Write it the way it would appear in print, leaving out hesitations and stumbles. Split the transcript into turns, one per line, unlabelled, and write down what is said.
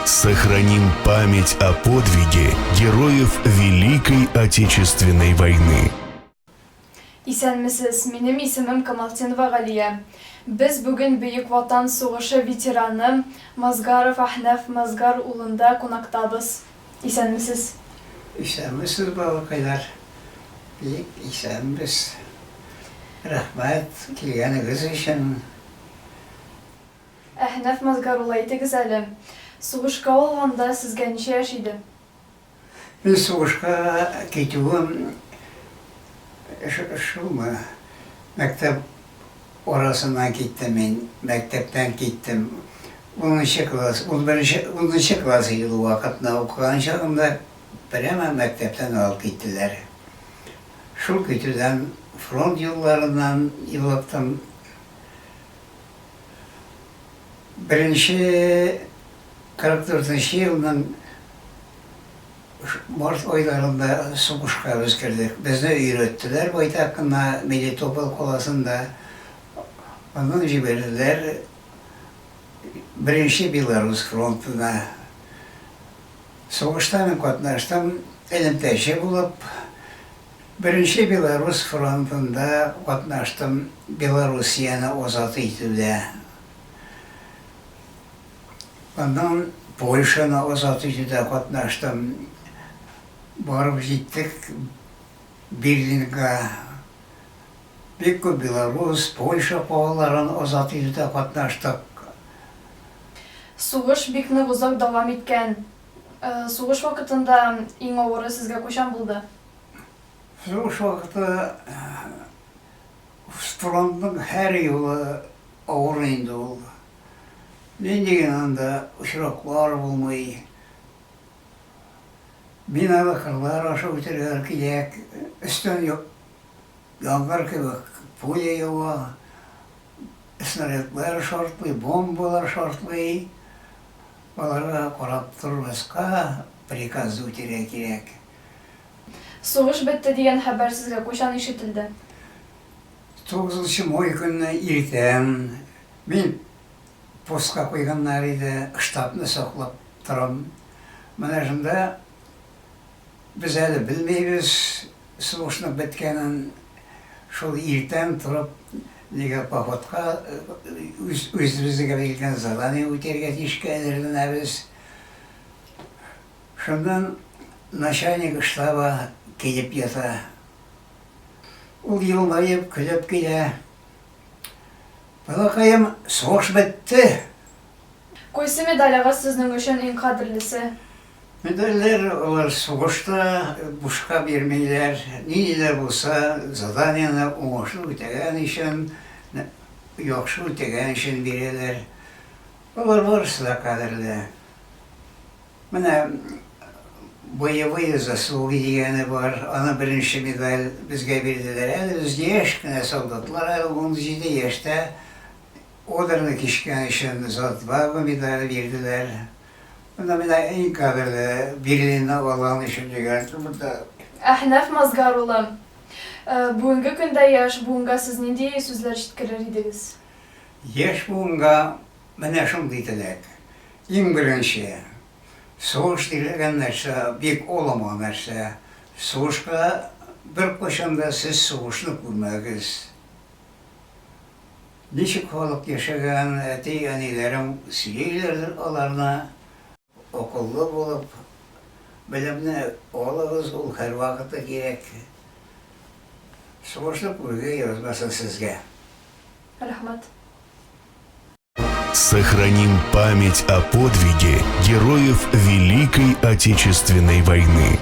Сохраним память о подвиге героев Великой Отечественной войны.
Исәнмесез, минем исемем Камалтинова Галия. Без бүген Бөек Ватан сугышы ветераны Мазгаров Әхнәф Мазгар улында кунактабыз. Исәнмесез.
Исәнмесез, балакайлар. Бик исәнбез. Рәхмәт килгәнегез өчен.
Әхнәф Мазгар улы, әйтегез әле, сугышка алганда сезгә ничә яшь иде?
Мин сугышка китүем шулмы? Мәктәп арасыннан киттем мин, мәктәптән киттем. 10 класс, 11 10 класс иде ул вакытны укыган чагымда прямо мәктәптән алып киттеләр. Шул китүдән фронт юлларыннан юлыктым. Беренче 44 елның март айларында сугышка без кердек. Безне өйрәттеләр байтак кына Мелитополь каласында. Аннан җибәрделәр Беренче Белорус фронтына. Сугышта мин катнаштым, элемтәче булып. Беренче Белорус фронтында катнаштым Белоруссияне азат итүдә. Аннан Польшаны азат итүдә катнаштым. Барып җиттек Берлинга. Бик күп Белорус, Польша калаларын азат итүдә катнаштык.
Сугыш бик нык озак дәвам иткән. Сугыш вакытында иң авыры сезгә кайчан булды?
Сугыш вакыты фронтның һәр юлы авыр инде ул. Нинди генә анда очраклар булмый. Миналы кырлар аша үтәргә кирәк. Өстән яңгыр кебек пуля ява, снарядлар шартлый, бомбалар шартлый. Аларга карап тормаска, приказ үтәргә кирәк.
Сугыш бетте дигән хәбәр сезгә кайчан ишетелде?
9 май көнне иртән мин постка куйганнар иде, штабны саклап торам. Менә шунда без әле белмибез сугышның беткәнен. Шул иртән торып, нигә походка үз үзебезгә бирелгән задание үтәргә тиешкә әзерләнәбез. Шуннан начальник штаба килеп ята. Ул елмаеп, көлеп килә. Балакаем, сугыш бетте!
Кайсы медалегез сезнең өчен иң кадерлесе?
Медальләр алар сугышта бушка бирмиләр. Нинди дә булса заданиене уңышлы үтәгән өчен, яхшы үтәгән өчен бирәләр. Алар барысы да кадерле. Менә боевые заслуги дигәне бар. Аны беренче медаль безгә бирделәр. Әле без яшь кенә солдатлар, әле 17 яшьтә Одерны кичкән өчен За отвагу медале бирделәр. Менә менә иң кадерле Берлинны алган өчен дигән монда.
Әхнәф Мазгар улы, бүгенге көндә яшь буынга сез нинди сүзләр җиткерер идегез?
Яшь буынга менә шундый теләк. Иң беренче, сугыш дигән нәрсә бик олы нәрсә. Сугышка беркайчан да сез сугышны күрмәгез. Ничек халык яшәгән, әти-әниләрең сөйлиләрдер аларны. Акыллы булып, белемне алыгыз, ул һәрвакытта кирәк. Сугышны күрергә язмасын сезгә.
Рәхмәт.
Сохраним память о подвиге героев Великой Отечественной войны.